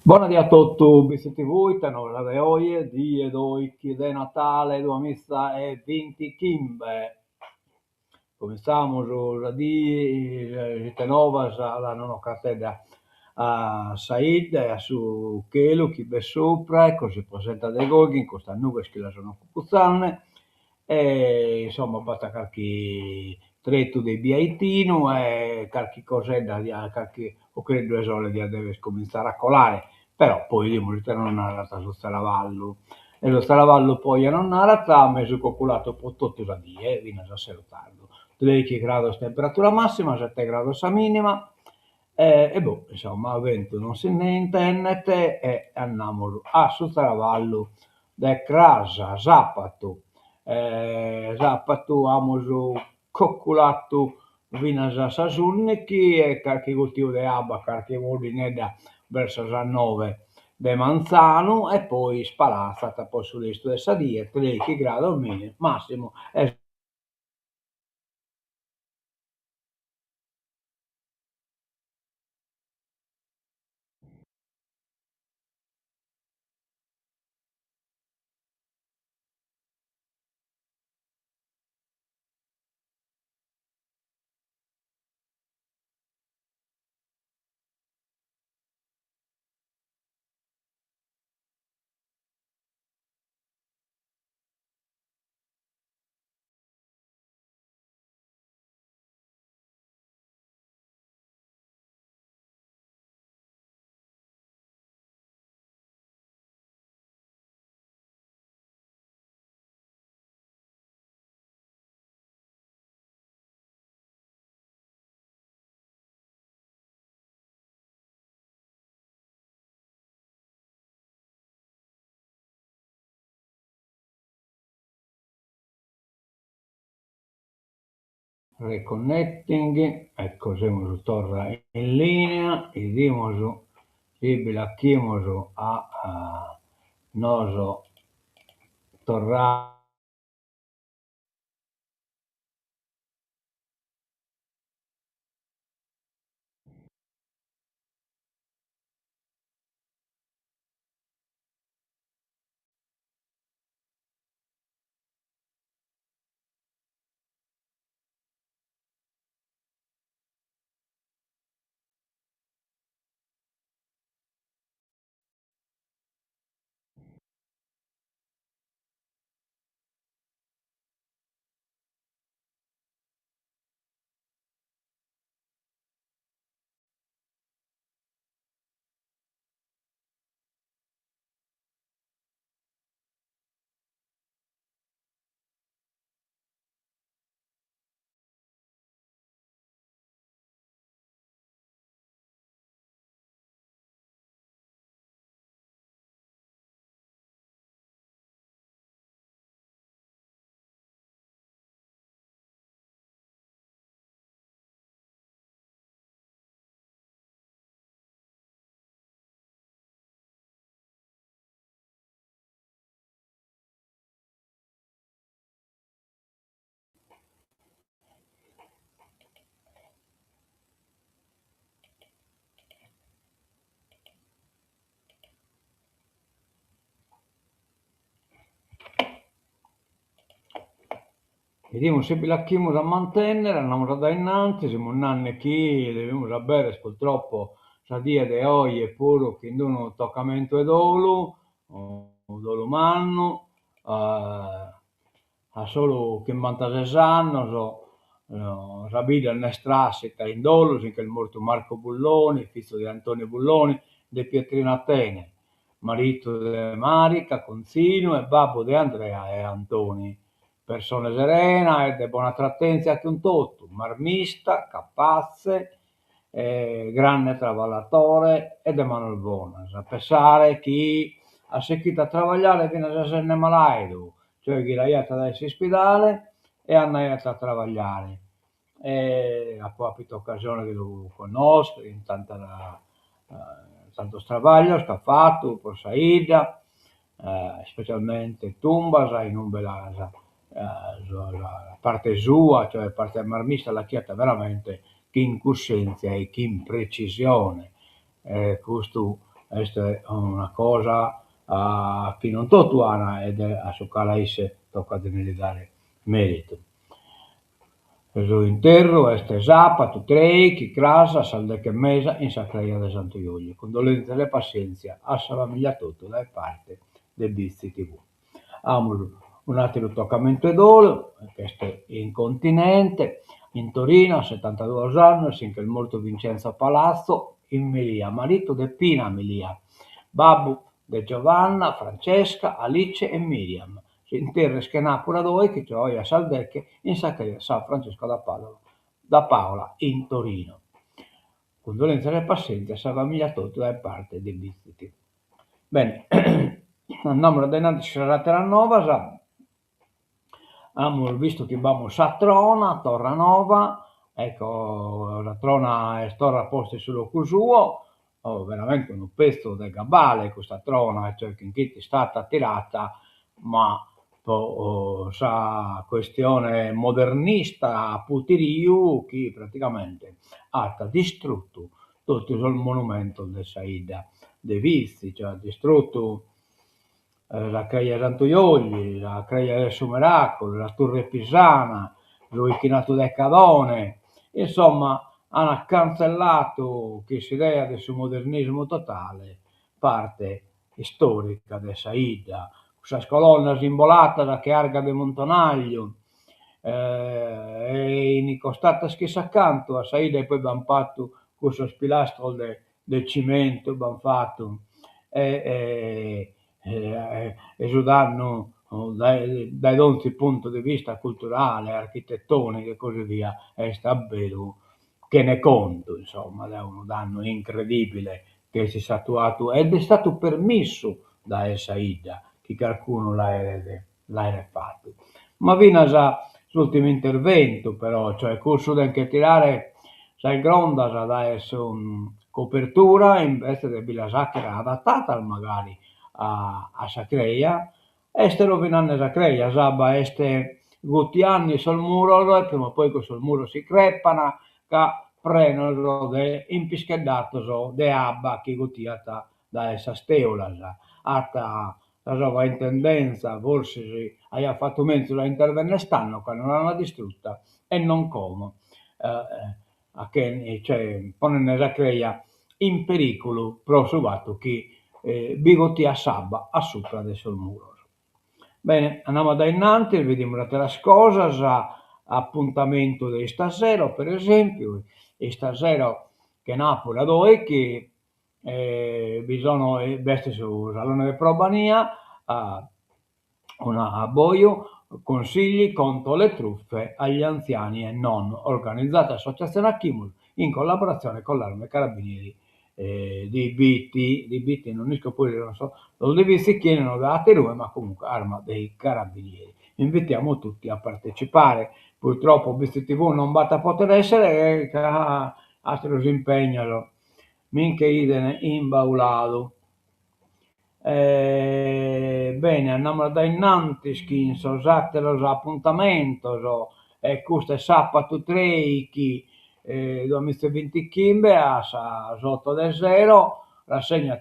Bona die a totu, Bitzi TV, ite novas de oje, die doichi de Natale duamiza e bintichimbe. Comintzamus sa die, ite novas, dande un'ocratedda a sa 'idda e a su chelu chi b'est supra e si presentat de goi chin custas nughes chi la sun cucutzande e insomma b'at carchi tretu de biaitinu e carchi cosedda carchi 'ocheddu 'e sole diat dever comintzare a colare, però poi 'idimus ite nos narat su zaravallu. E su zaravallu poi nos narat mesu coculatu pro totu sa die, finas a sero tardu. Treichi grados temperatura massima, sete grados sa minima e boh, insomma bentu non si nde intendet e andamus a su zaravallu de cras, sapatu. Sapatu amus coculatu finas a sas undichi e carchi guttiu de abba, carchi muddinedda verso sas noe de manzanu e poi ispalatzat pro su restu de sa die, treichi grados massimu e Reconnecting, ecco semus torra in linea, 'idimus si bi l'achimus a nos torrare. Bidimus si bi l'achimus a mantennere, andamus a dae innantis, semus nande chi devimus aberrer purtroppo sa die de oje puru chin d'unu toccamentu 'e dolu, unu dolu mannu, a solu chimbantases annos sa bidda nd'est trassida in dolu, si nch'est mortu Marco Bulloni, fizu de Antoni Bulloni de Pietrinu Atene, maritu de Marica Conzinu e babbu de Andrea e Antoni. Persone serena e de bona trattenzia cun totu, marmista, capatze, grande traballatore e de manos bonas. A pessare chi at sighidu a trabagliare finas essende malaidu, cioè ghiraiat dae s'ispidale e andaiat a trabagliare. E apo apidu occasione de lu connoscher in tantas tantos trabaglios ch'at fatu pro sa 'idda, ispecialmente tumbas inube sa parte sua, cioè parte marmista l'achiat veramente chin cussenzia e chin precisione e custu. Est una cosa chi non totu an e a su cale a isse tocat de li dare meritu. Su interru est sapatu treichi, cras a sas deche e mesa in sa creja de Santu Juliu. Cundolentzias e passentzia a sa familia totu dae parte de Bitzi TV. Amus un'ateru tocamentu 'e dolu, ch'est in continente, in Torino, a setantaduos annos, si nch'est mortu Vincenzo Palazzo in Milia, maritu de Pina Milia, babbu de Giovanna, Francesca, Alice e Miriam. S'interru est chenàpura doichi, cioè oje a sas deche, in sa creja San Francesco da Padova, da Paola in Torino. Cundolentzias e passentzia a sa familia totu dae parte de Bitzi TV. Bene, andamus a dae innantis cun sas ateras novas, amus bistu chi b'amus sa trona, torra nova, ecco sa trona est torra posta in su locu suo, oh veramente unu pezzu de gabale custa trona, cioè chi nch'it istada tirada ma po sa questione modernista a putiriu chi praticamente at distruttu totu sos monumentos de sa 'idda de Vitzi, cioè at distruttu sa creja 'e Santu Juliu, sa creja de su Meraculu, sa Turre Pisana, su 'ichinatu de Cadone, insomma an cantzellatu chin s'idea de su modernismu totale parte istorica de sa 'idda, cussas colonnas imbolatas che arga de muntonagliu e 'ini costatas chissà cantu a sa 'idda e poi b'an fatu cussos pilastros de de cimentu b'an fatu e e su dannu dae dae donzi puntu de vista culturale, architettonicu e così via est abberu chene contu, insomma, de unu dannu incredibile chi est istadu 'atu e est istadu permissu dae sa 'idda chi carcunu l'aeret l'aeret fatu. Ma finas s'ultimu interventu però, cioè cussu de nche tirare sas grondas dae sa copertura invece de bi las 'achere adatadas magari a a sa creja, est rovinande sa creja, s'abba est guttiande in sos muros e prima o poi cussos muros si crepan ca prenos de impischeddados de abba chi guttiat dae sas teulas. At sa sovraintendenza forsis aiat fatu menzus a intervenner tando cando l'an distrutta e non como cioè ponende sa creja in periculu pro su fatu chi bi guttiat s'abba a supra de sos muros. Bene, andamus a dae innantis, bidimus ateras cosas, apuntamentu de istasero per esempiu, istasero chenapura doichi bi sono b'est su salone de Probania un'abboju consigli contro le truffe agli anziani e non, organizzata associazione Achimus in collaborazione con l'Arma dei Carabinieri di Bitti, di Bitti non isco poi non so sos de Bitzi chi 'enen da aterue ma comunque Arma dei Carabinieri. Invitiamo tutti a partecipare, purtroppo Bitzi TV non b'at a poter essere ca ateros impegnos mi nche 'iden imbauladu. Bene, andamus a dae innantis chin sos ateros apuntamentos e custu est sapatu treichi duamiza e bintichimbe a sas oto de sero, rassegna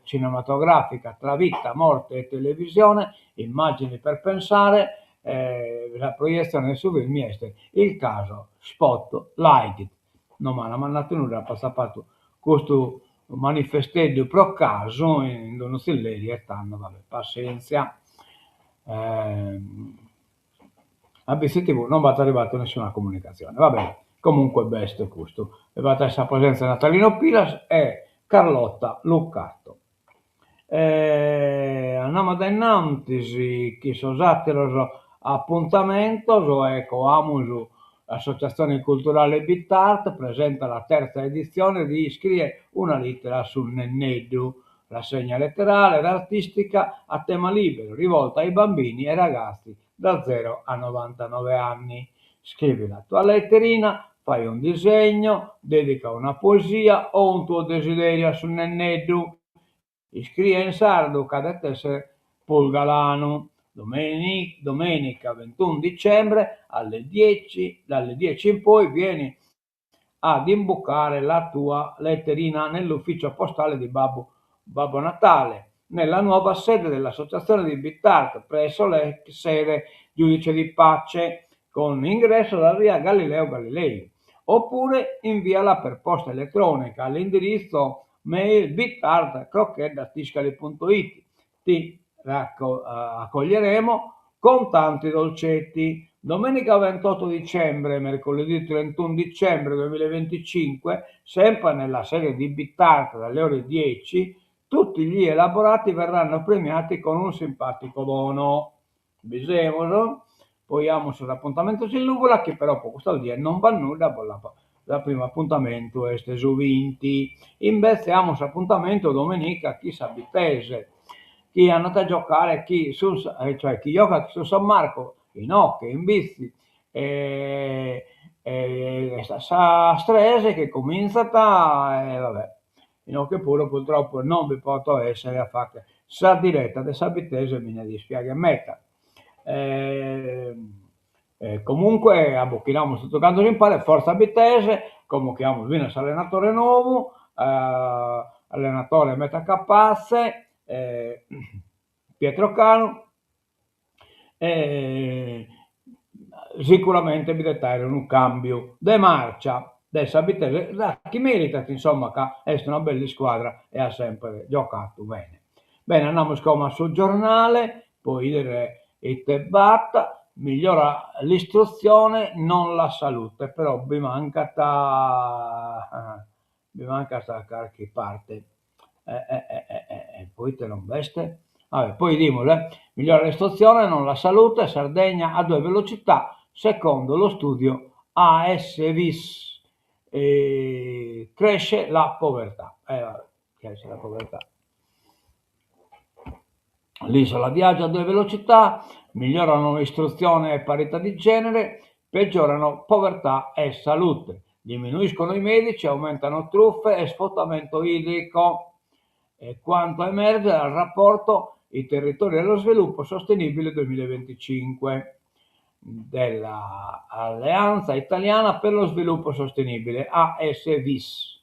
cinematografica Tra vita, morte e televisione, immagini per pensare, sa proietzione de su film est Il caso Spotlight. No m'an mandatu nudda, apo atzapatu custu manifesteddu pro casu in unu tzilleri e tando va bè, passentzia. A Bitzi TV non b'at arrivatu nessuna comunicatzione, va bene, comunque b'est custu. B'at esser sa presèntzia de Natalino Piras e Carlotta Lucato. Andamus a dae innantis chin sos àteros apuntamentos, ecco amus Associazione Culturale Bitart presenta la terza edizione di Iscrie una lìtera a su Nenneddu, rassegna letterale ed artistica a tema libero rivolta ai bambini e ragazzi da zero a novantanove anni. Scrivi la tua letterina, fai un disegno, dedica una poesia o un tuo desiderio a su Nenneddu. Iscrie in sardu ca det esser prus galanu. Domenica ventunu dicembre alle dieci, dalle dieci in poi vieni ad imbucare la tua letterina nell'ufficio postale di Babbo. Babbo Natale nella nuova sede dell'associazione di Bittart presso l'ex sede Giudice di Pace con ingresso da via Galileo Galilei oppure inviala per posta elettronica all'indirizzo mail bittart@tiscali.it. Ti accoglieremo con tanti dolcetti. Domenica 28 dicembre e mercoledì 31 dicembre 2025, sempre nella sede di Bittart dalle ore 10, tutti gli elaborati verranno premiati con un simpatico dono. Bi semus, poi amus sos apuntamentos in Lùvula chi però po custa die non b'at nudda, po sa primu apuntamentu est su binti. Imbetze amus s'apuntamentu domenica chi sa Bittese chi andat a giocare chi su cioè chi giocat chin su San Marco inoche in Bitzi e est a sas tres chi comintzat e va bè inoche puru purtroppo non bi poto essere a fagher sa diretta de sa Bittese mi nde dispiaghet meda. Comunque abochinamus totu cantos impare, forza Bittese, como chi amus finas s'allenatore nou, allenatore meda capatze, Pietro Canu, e sicuramente bi det aere unu cambiu de marcia de sa Bittese, chi meritat insomma ca est una bella iscuadra e at sempre giocatu bene. Bene andamus como a su giornale po 'idere ite b'at, migliora l'istruzione non la salute, però bi mancat bi mancat carchi parte poite non b'est? Poi 'idimus eh, migliora l'istruzione non la salute, Sardegna a due velocità secondo lo studio ASVIS cresce la povertà. Cresce la povertà. L'isola viaggia a due velocità, migliorano istruzione e parità di genere, peggiorano povertà e salute, diminuiscono i medici, aumentano truffe e sfruttamento idrico. È quanto emerge dal rapporto I territori e lo sviluppo sostenibile 2025 dell'Alleanza Italiana per lo Sviluppo Sostenibile, ASVIS.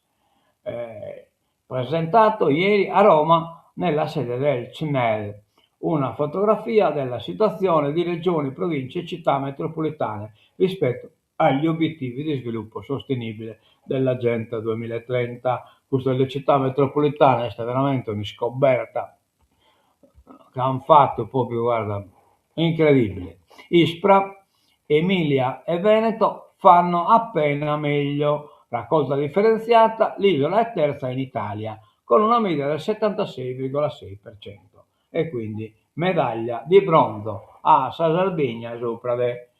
Presentato ieri a Roma nella sede del CNEL, una fotografia della situazione di regioni, province e città metropolitane rispetto agli obiettivi di sviluppo sostenibile dell'Agenda 2030. Custu de città metropolitane est veramente un'iscoberta chi an fatu propriu, guarda, incredibile. Ispra, Emilia e Veneto fanno appena meglio. Raccolta differenziata, l'isola è terza in Italia, con una media del 76,6%. E quindi medaglia di bronzo a sa Sardigna supra de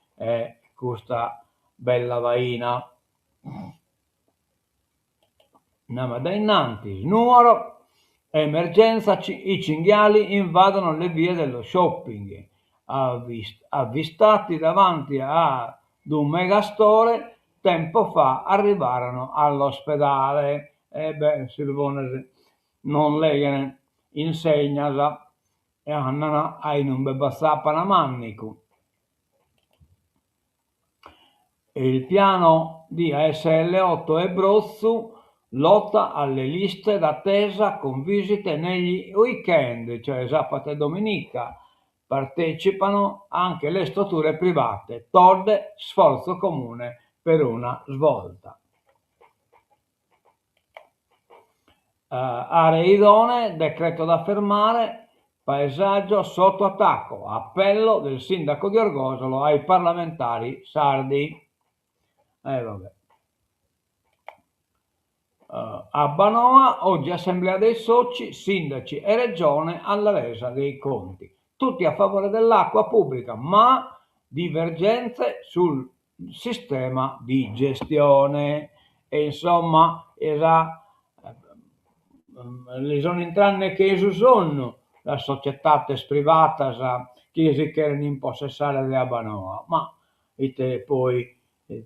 custa bella faina. Andamus dae innantis, Nuoro, emergenza, i cinghiali invadono le vie dello shopping, avvistati davanti ad un megastore tempo fa arrivarono all'ospedale. E beh, sirvones non leghen insegnas e andan a inumbe b'atzapan mandicu. Il piano di ASL 8 e Brotzu lotta alle liste d'attesa con visite negli weekend, cioè sabato e domenica. Partecipano anche le strutture private. Todde, sforzo comune per una svolta. Aree idonee, decreto da fermare, paesaggio sotto attacco, appello del sindaco di Orgosolo ai parlamentari sardi. Vabbè. Abbanoa, oggi assemblea dei soci, sindaci e regione alla resa dei conti. Tutti a favore dell'acqua pubblica, ma divergenze sul sistema di gestione. E insomma, esa, li sono intrande che in su sonnu sas societates privatas chi si cheren impossessare de Abbanoa, ma ite poi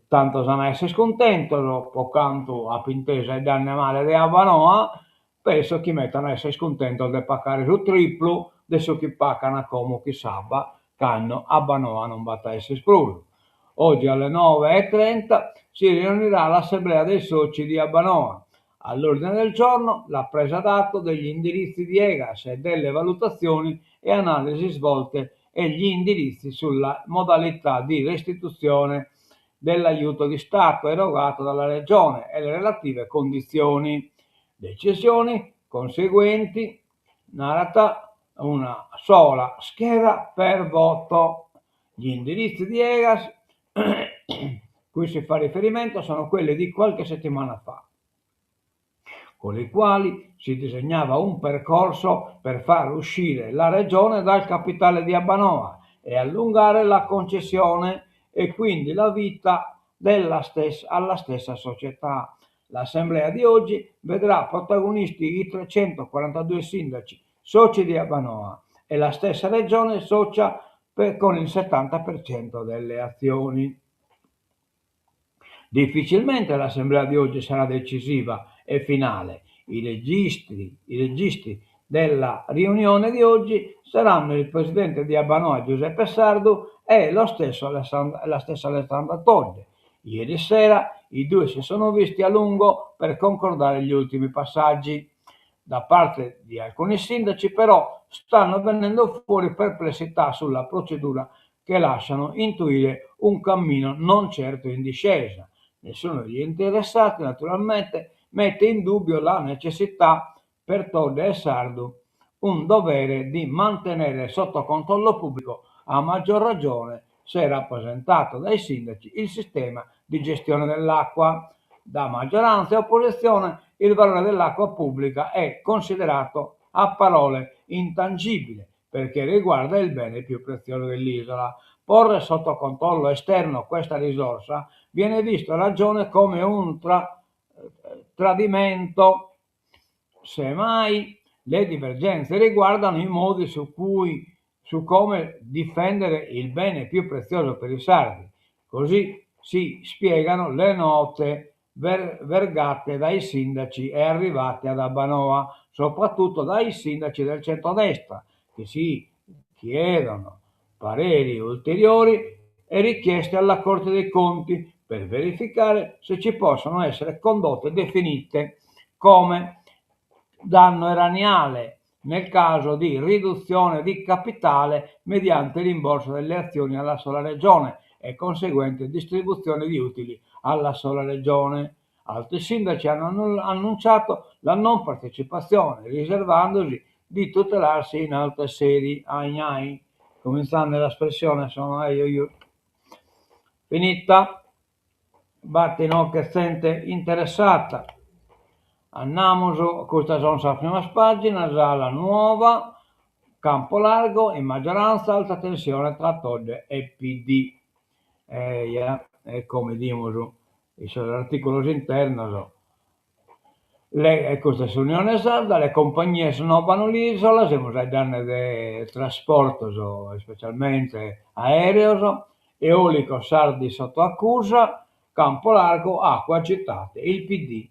tantos an a esser cuntentos, po cantu apo intesu 'aeddende male de Abbanoa, penso chi meta an a esser cuntentos de pacare su triplu de su chi pacan como chin s'abba, cando Abbanoa non b'at a esser prus. Oggi alle 9.30 si riunirà l'assemblea dei soci di Abbanoa. All'ordine del giorno la presa d'atto degli indirizzi di Egas e delle valutazioni e analisi svolte e gli indirizzi sulla modalità di restituzione dell'aiuto di Stato erogato dalla Regione e le relative condizioni. Decisioni conseguenti, narat, una sola scheda per voto. Gli indirizzi di Egas cui si fa riferimento sono quelli di qualche settimana fa, con i quali si disegnava un percorso per far uscire la Regione dal capitale di Abbanoa e allungare la concessione e quindi la vita della stessa, alla stessa società. L'assemblea di oggi vedrà protagonisti i 342 sindaci soci di Abbanoa e la stessa regione socia per, con il 70% delle azioni. Difficilmente l'assemblea di oggi sarà decisiva e finale. I registri, i registi della riunione di oggi saranno il presidente di Abbanoa Giuseppe Sardu e lo stesso Alessand- la stessa Alessandra Todde. Ieri sera i due si sono visti a lungo per concordare gli ultimi passaggi. Da parte di alcuni sindaci però stanno venendo fuori perplessità sulla procedura che lasciano intuire un cammino non certo in discesa. Nessuno degli interessati naturalmente mette in dubbio la necessità per Todde e Sardu un dovere di mantenere sotto controllo pubblico, a maggior ragione se rappresentato dai sindaci, il sistema di gestione dell'acqua. Da maggioranza e opposizione il valore dell'acqua pubblica è considerato a parole intangibile perché riguarda il bene più prezioso dell'isola. Porre sotto controllo esterno questa risorsa viene visto a ragione come un tra- tradimento. Semmai le divergenze riguardano i modi su cui su come difendere il bene più prezioso per i sardi. Così si spiegano le note ver- vergate dai sindaci e arrivate ad Abbanoa, soprattutto dai sindaci del centrodestra, che si chiedono pareri ulteriori e richieste alla Corte dei Conti per verificare se ci possono essere condotte definite come danno erariale nel caso di riduzione di capitale mediante rimborso delle azioni alla sola regione e conseguente distribuzione di utili alla sola regione. Altri sindaci hanno annunciato la non partecipazione, riservandosi di tutelarsi in altre sedi. Ai ai, comintzande l'espressione sono io, io. Finita. B'at inoghe zente interessata. Andamus, custas sunt sas primas pàginas, La Nuova, Campo Largo, in maggioranza alta tensione tra Todde e PD. Eja, e como 'idimus in sos artìculos internos, le, e custa est s'Unione Sarda, le compagnie snobbano l'isola, semus faeddende de trasportos, ispecialmente aèreos, eolicos sardi sotto accusa, Campo Largo, acque agitate, il PD,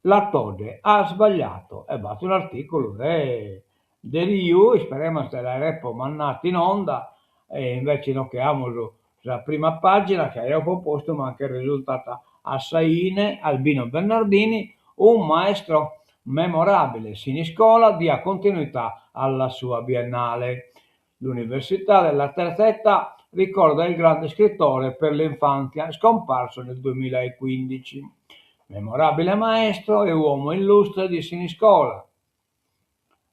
la Todde ha sbagliato, e b'at un'artìculu de de Riu, isperemus de l'àere mandadu in onda, e invece inoghe amus sa prima pàgina chi aio propostu ma nch'est risultada a sa 'ine, Albino Bernardini, un maestro memorabile, Siniscola dia continuità alla sua biennale. L'Università della Terza Età ricorda il grande scrittore per l'infanzia scomparso nel 2015. Memorabile maestro e uomo illustre di Siniscola.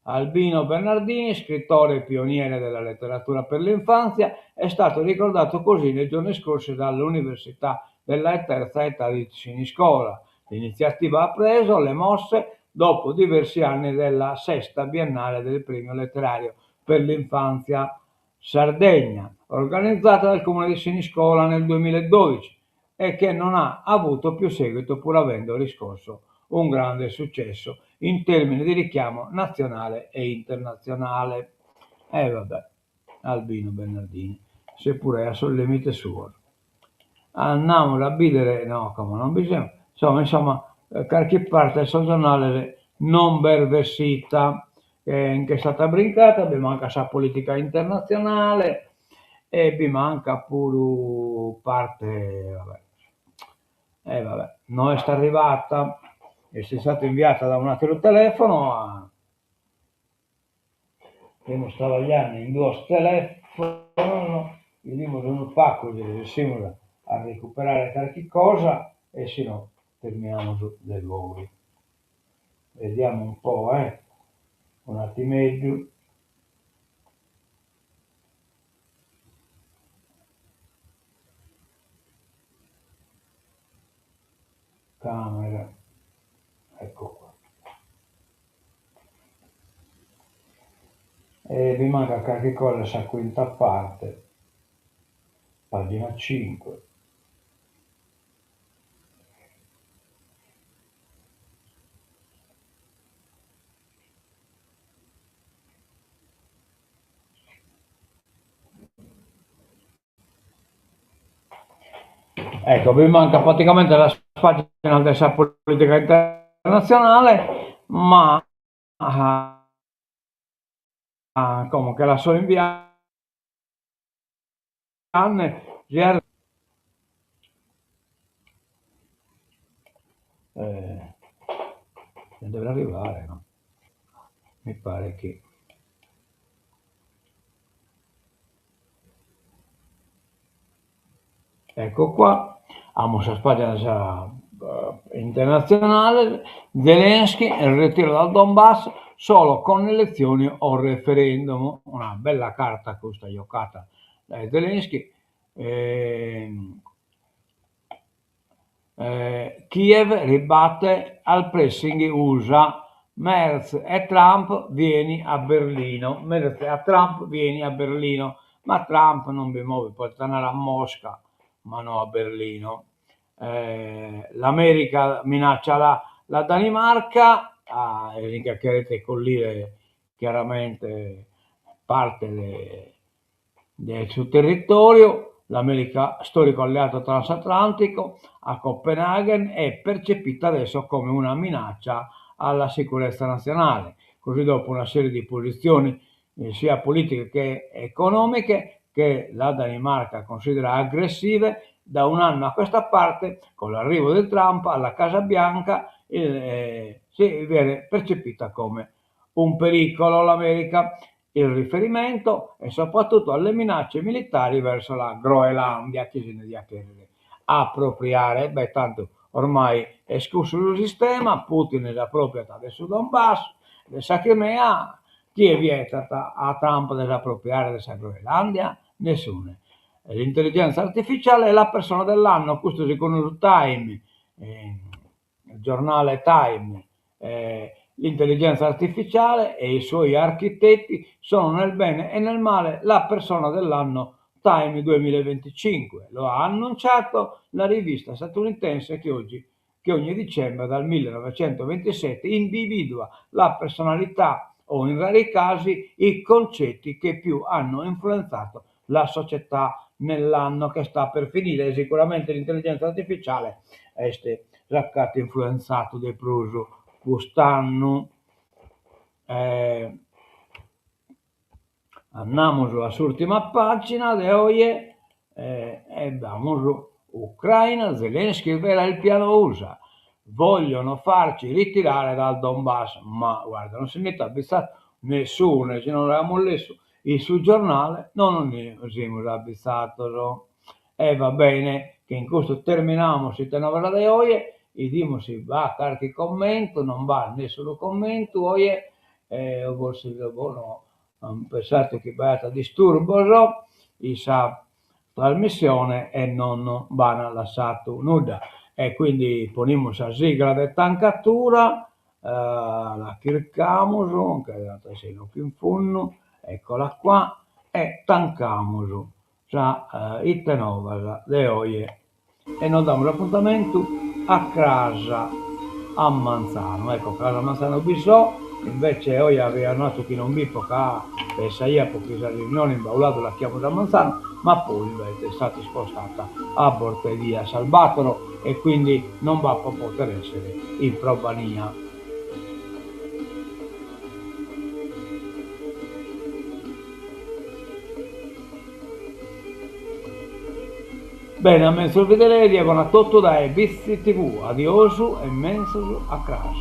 Albino Bernardini, scrittore e pioniere della letteratura per l'infanzia, è stato ricordato così nei giorni scorsi dall'Università della Terza Età di Siniscola. L'iniziativa ha preso le mosse dopo diversi anni della sesta biennale del premio letterario per l'infanzia Sardegna, organizzata dal comune di Siniscola nel 2012 e che non ha avuto più seguito pur avendo riscosso un grande successo in termini di richiamo nazionale e internazionale. E eh, vabbè, Albino Bernardini, seppure a sos limites suos. Andamus a bìdere, no, como non bi semus, insomma, insomma, carchi parte de sos giornales non b'est bessida, nch'est istada brincada, bi mancat sa politica internatzionale e bi mancat puru parte, vabbè, e vabbè, no est arrivada. Est istata inviata da un'ateru telefono a Semus trabagliende in duos telefonos, bidimus unu pagu si resissimus a recuperare carchi cosa e si no terminamus de goi. Vediamo un po' eh, un'attimeddu. Camera, ecco qua. E bi mancat carchi cosa in sa quinta parte, pagina cinque. Ecco, bi mancat praticamente sas paginas de sa politica internatzionale, ma como che la so imbiande si deve arrivare no mi pare chi Ecco qua, amus sas paginas internatzionales, Zelensky, il ritiro dal Donbass solo con elezioni o referendum, una bella carta custa giocata dae Zelensky Kiev ribatte al pressing Usa, Merz e Trump vieni a Berlino, Merz a Trump vieni a Berlino, ma Trump non bi movet, podet andare a Mosca ma no a Berlino. L'America minaccia la la Danimarca, si nche cheret collire chiaramente parte de de su territòriu, l'America storico alleato transatlantico, a Copenaghen è percepita adesso come una minaccia alla sicurezza nazionale. Così dopo una serie di posizioni sia politiche che economiche che la Danimarca considera aggressive, da un anno a questa parte, con l'arrivo di Trump alla Casa Bianca, si viene percepita come un pericolo l'America. Il riferimento è soprattutto alle minacce militari verso la Groenlandia, chi si nde diat chèrrere apropriare. Beh, tantu ormai est cussu su sistema, Putin s'apropriat de su Donbass, de sa Crimea, chie vietat a Trump de s'apropriare de sa Groenlandia? Nessune. L'intelligenza artificiale è la persona dell'anno, custu segundu su Time, giornale Time, L'intelligenza artificiale e i suoi architetti sono nel bene e nel male la persona dell'anno Time 2025. Lo ha annunciato la rivista statunitense che oggi che ogni dicembre dal 1927 individua la personalità o in rari casi i concetti che più hanno influenzato la società nell'anno che sta per finire. E sicuramente l'intelligenza artificiale est sa ch'at influenzadu de prus cust'annu. Andamus a s'ùrtima pàgina de oje e b'amus Ucraina, Zelensky svela il piano Usa, vogliono farci ritirare dal Donbass, ma guarda non si nd'est abizzadu nessune, si non l'amus lessu in su giornale no nos nde semus abizzados. E va bene, chin custu terminamus Ite Novas de oje, 'idimus si b'at carchi commentu, non b'at nessunu commentu oje, o forsis boh no an pensadu chi b'aiat disturbos in sa trasmissione e non b'an lassadu nudda. E quindi ponimus sa sigla de tancatura, la chircamus, nche at esser inoghe in fundu, eccola qua, e tancamus sa Ite Novas de oje e nos damus apuntamentu a cras a manzanu. Ecco, cras a manzanu bi so, invece oje avia nadu chi non b'ippo ca pensaia chi sa riunione in Bauladu l'achiamus a manzanu, ma poi invece est istata ispostata a bortedì a sas battoro e quindi non b'apo a poter essere in Probania. Bene, a menzus bìdere eris e bona a totu dae Bitzi TV. Adiosu e menzus a cras.